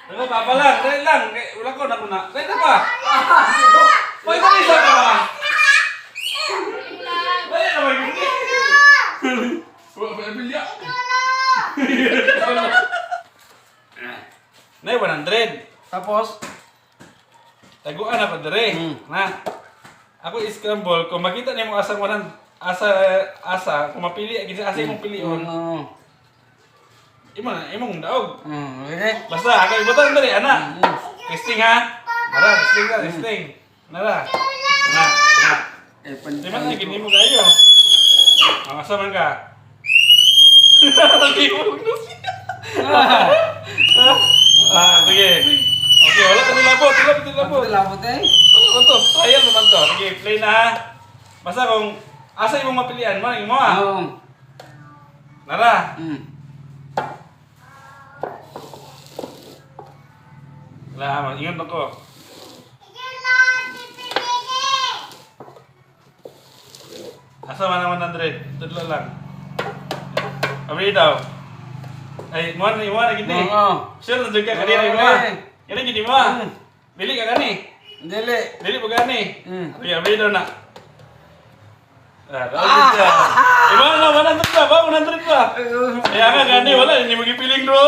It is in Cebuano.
Ano, papa lang, dali lang. Kay, wala ko na kuna. Dali na pa. Hoy, dali sa ka ba? Dali na ba yun? Wala pa bilya. Nay, 100. Tapos, Taguan na pa dire. Na. Ako scramble kung makita nimo asang 100 asa asa kung mapili gid asa imong pilion. Oo. Imo na imong daog. Okay. Basta ako ibutang diri ana. Testing ha. Nara, testing na, testing. Nara. Na, na. Eh, Di ba na gini mo kayo? Ang asa man ka? Nalibog na siya. Ah, sige. Okay, wala ka nilabot, wala ka nilabot. Labot eh. Wala ba to? Trial naman to. Sige, play na ha. Basta kung asa imong mapilian mo, imo ha. Oo. Nara. Wala, mag-ingat ako. Asa man ang 100? Tudlo lang. Abri daw. Ay, mo na imo na gini. Oo. Sure na jud ka kanina imo. Oo, Ah. eh. Kani gini mo. Ah. Dili ka kani. Dili. Dili po gani. Sige, abri daw na. Ah, daw siya. Imo na 100 ba? Ba 100 ba? Kaya nga gani wala hindi mo gipiling bro.